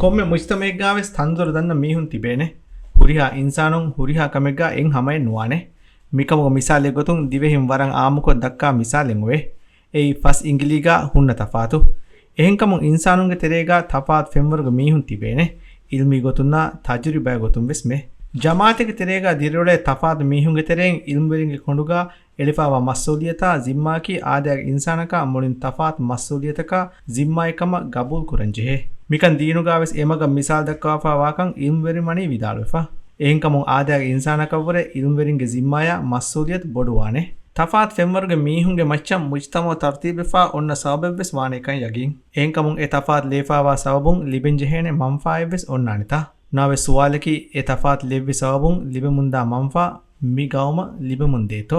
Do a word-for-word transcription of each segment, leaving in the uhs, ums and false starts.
ކޮންމެ މުޖްތަމައެއްގާވެސް ތަންދޮރު ދަންނަ މީހުން ތިބޭނެ. ހުރިހާ އިންސާނުން ހުރިހާ ކަމެއްގާ އެއް ހަމައެއް ނުވާނެ. މިކަމުގެ މިސާލެއް ގޮތުން ދިވެހިން ވަރަށް އާއްމުކޮށް ދައްކާ މިސާލެއް އޮވޭ. އެއީ ފަސް އިނގިލީގާ ހުންނަ ތަފާތު. އެހެންކަމުން އިންސާނުންގެ ތެރޭގާ ތަފާތު ފެންވަރުގެ މީހުން ތިބޭނެ. އިލްމީ ގޮތުންނާ ތަޖުރިބާ ގޮތުން ވެސް މެ. ޖަމާއަތެއްގެ ތެރޭގާ ދިރިއުޅޭ ތަފާތު މީހުންގެ ތެރެއިން އިލްމުވެރިންގެ ކޮނޑުގާ އެޅިފާވާ މަސްއޫލިއްޔަތާ ޒިންމާއަކީ އާދައިގެ އިންސާނަކާ މުޅިން ތަފާތު މަސްއޫލިއްޔަތަކާ ޒިންމާއެއް ކަމަށް ގަބޫލު ކުރަން ޖެހޭ. މިކަން ދީނުގާވެސް އެމަގަށް މިސާލު ދައްކަވާފާ ވާކަން އިލްމުވެރިން ވަނީ ވިދާޅުވެފަ. އެހެންކަމުން އާދައިގެ އިންސާނަކަށްވުރެ އިލްމުވެރިންގެ ޒިންމާޔާ މަސްއޫލިއްޔަތު ބޮޑުވާނެ. ތަފާތު ފެންވަރުގެ މީހުންގެ މައްޗަށް މުޖްތަމައު ތަރުތީބުވެފާ އޮންނަ ސަބަބެއްވެސް ވާނެކަން ޔަގީން. އެހެންކަމުން އެ ތަފާތު ލެވިފާވާ ސަބަބުން ލިބެންޖެހޭނެ މަންފާއެއްވެސް އޮންނާނެތާ؟ ނަވެސް ސުވާލަކީ އެ ތަފާތު ލެއްވި ސަބަބުން ލިބެމުންދާ މަންފާ މި ގައުމަށް ލިބެމުންދޭތޯ؟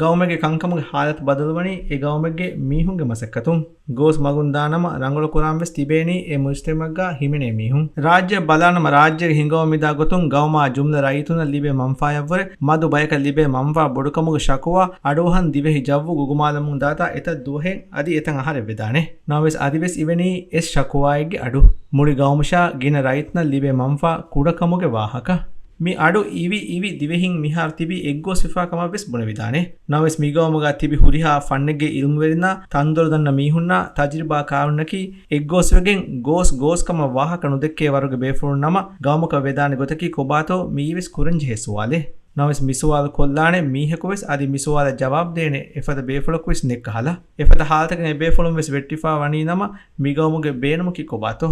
ގައުމެއްގެ ކަންކަމުގެ ހާލަތު ބަދަލުވަނީ އެ ގައުމެއްގެ މީހުންގެ މަސައްކަތުން. ގޯސް މަގުން ދާނަމަ ރަނގަޅު ކުރާން ވެސް ތިބޭނީ އެ މުޖްތަމައެއްގާ ހިމެނޭ މީހުން. ރާއްޖެއަށް ބަލާނަމަ ރާއްޖޭގެ ހިނގަވަން މިދާ ގޮތުން ގައުމާ ޖުމްލަ ރައްޔިތުންނަށް ލިބޭ މަންފާޔަށްވުރެ މަދު ބަޔަކަށް ލިބޭ މަންފާ ބޮޑުކަމުގެ ޝަކުވާ އަޑުއަހަން ދިވެހި ޖައްވު ގުގުމާލަމުން ދާތާ އެތައް ދުވަހެއް އަދި އެތަން އަހަރެއް ވެދާނެ. ނަވެސް އަދިވެސް އިވެނީ އެ ޝަކުވާއެއްގެ އަޑު. މުޅި ގައުމުށާ ގިނަ ރައްޔިތުންނަށް ލިބޭ މަންފާ ކުޑަކަމުގެ ވާހަކަ. މި އަޑު އިވި އިވި ދިވެހިން މިހާރު ތިބީ އެއްގޯސްވެފާ ކަމަށް ވެސް ބުނެވިދާނެ. ނަވެސް މިގައުމުގަ ތިބި ހުރިހާ ފަންނެއްގެ އިލްމުވެރިންނާ ތަންދޮރު ދަންނަ މީހުންނާ ތަޖުރިބާ ކާރުންނަކީ އެއްގޯސްވެގެން ގޯސް ގޯސް ކަމަށް ވާހަކަ ނުދެއްކޭ ވަރުގެ ބޭފުޅުން ނަމަ ގައުމަކަށް ވެދާނެ ގޮތަކީ ކޮބާތޯ މިއީވެސް ކުރަންޖެހޭ ސުވާލެއް. ނަވެސް މިސުވާލު ކޮށްލާނެ މީހަކުވެސް އަދި މިސުވާލަށް ޖަވާބު ދޭނެ އެފަދަ ބޭފުޅަކުވެސް ނެއްކަހަލަ. އެފަދަ ހާލަތަކަށް އެބޭފުޅުން ވެސް ވެއްޓިފާ ވަނީ ނަމަ މިގައުމުގެ ބޭނުމަކީ ކޮބާތޯ؟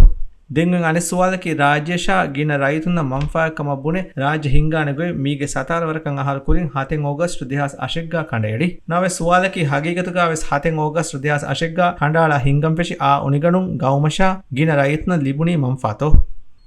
ދެން އޮތް އަނެއް ސުވާލަކީ ރާއްޖޭށާ ގިނަ ރައްޔިތުންނަށް މަންފާއެއް ކަމަށް ބުނެ ރާއްޖެ ހިންގާނެ ގޮތް މީގެ ސަތާރަ ވަރަކަށް އަހަރު ކުރިން ހަތެއް އޯގަސްޓް ދެހާސް އަށެއްގާ ކަނޑައެޅި. ނަވެސް ސުވާލަކީ ހަގީގަތުގާވެސް ހަތެއް އޯގަސްޓް ދެހާސް އަށެއްގާ ކަނޑައަޅާ ހިންގަންފެށި އާ އުނިގަނޑުން ގައުމަށާ ގިނަ ރައްޔިތުންނަށް ލިބުނީ މަންފާތޯ؟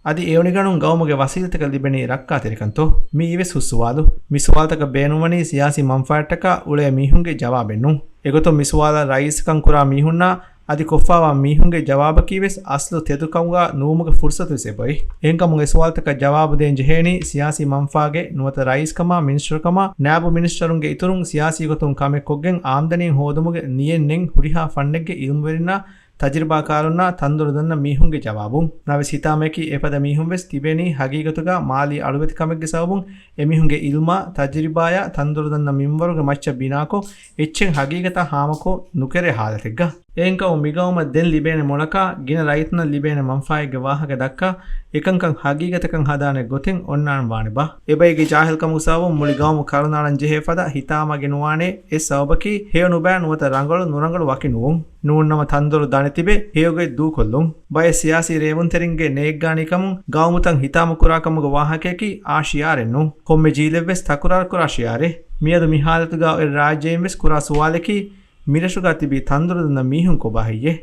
އަދި އެ އުނިގަނޑުން ގައުމުގެ ވަސީލަތަކަށް ލިބެނީ ރައްކާތެރިކަންތޯ؟ މިއީވެސް ހުސް ސުވާލު. މި ސުވާލުތަކަށް ބޭނުންވަނީ ސިޔާސީ މަންފާއަށްޓަކާ އުޅޭ މީހުންގެ ޖަވާބެއްނޫން. އެގޮތުން މި ސުވާލަށް ރައީސްކަން ކުރާ މީހުންނާ އަދި ކޮށްފާވާ މީހުންގެ ޖަވާބަކީވެސް އަސްލު ތެދުކަމުގާ ނުވުމުގެ ފުރުސަތުވެސް އެބައޮތް. އެހެންކަމުން އެ ސުވާލުތަކަށް ޖަވާބު ދޭން ޖެހޭނީ ސިޔާސީ މަންފާގެ ނުވަތަ ރައީސްކަމާ މިނިސްޓަރުކަމާ ނާއިބު މިނިސްޓަރުންގެ އިތުރުން ސިޔާސީ ގޮތުން ކަމެއް ކޮށްގެން އާމްދަނީ ހޯދުމުގެ ނިޔަތް ނެތް ހުރިހާ ފަންނެއްގެ އިލްމުވެރިންނާ ތަޖުރިބާކާރުންނާ ތަންދޮރު ދަންނަ މީހުންގެ ޖަވާބުން. ނަވެސް ހިތާމައަކީ އެފަދަ މީހުން ވެސް ތިބޭނީ ހަގީގަތުގާ މާލީ އަޅުވެތިކަމެއްގެ ސަބަބުން އެމީހުންގެ އިލްމާ ތަޖުރިބާޔާ ތަންދޮރު ދަންނަ މިންވަރުގެ މައްޗަށް ބިނާކޮށް އެއްޗެއް ހަގީގަތާ ހާމަކޮށް ނުކެރޭ ހާލަތެއްގަ. އެހެންކަމުން މިގައުމަށް ދެން ލިބޭނެ މޮޅަކާ ގިނަ ރައްޔިތުންނަށް ލިބޭނެ މަންފާއެއްގެ ވާހަކަ ދައްކާ އެކަންކަން ހަގީގަތަކަށް ހަދާނެ ގޮތެއް އޮންނާން ވާނެބާ؟ އެބައިގެ ޖާހިލްކަމުގެ ސަބަބުން މުޅި ގައުމު ކަރުނާޅަން ޖެހޭ ފަދަ ހިތާމަގެ ނުވާނެ. އެއް ސަބަބަކީ ހެޔޮ ނުބައި ނުވަތަ ރަނގަޅު ނުރަނގަޅު ވަކި ނުވުން. ނޫންނަމަ ތަންދޮރު ދަނެ ތިބެ ހެޔޮގޮތް ދޫކޮށްލުން. ބައެއް ސިޔާސީ ރޭވުންތެރިންގެ ނޭއްގާނީކަމުން ގައުމުތައް ހިތާމަކުރާކަމުގެ ވާހަކައަކީ އާ ޝިއާރެއް ނޫން. ކޮންމެ ޖީލެއްވެސް ތަކުރާރުކުރާ ޝިއާރެއް. މިއަދު މި ހާލަތުގާ އޮތް ރާއްޖެއިން ވެސް ކުރާ ސުވާލަކީ މިރަށުގާ ތިބީ ތަންދޮރު ދަންނަ މީހުން ކޮބާ ހެއްޔޭ؟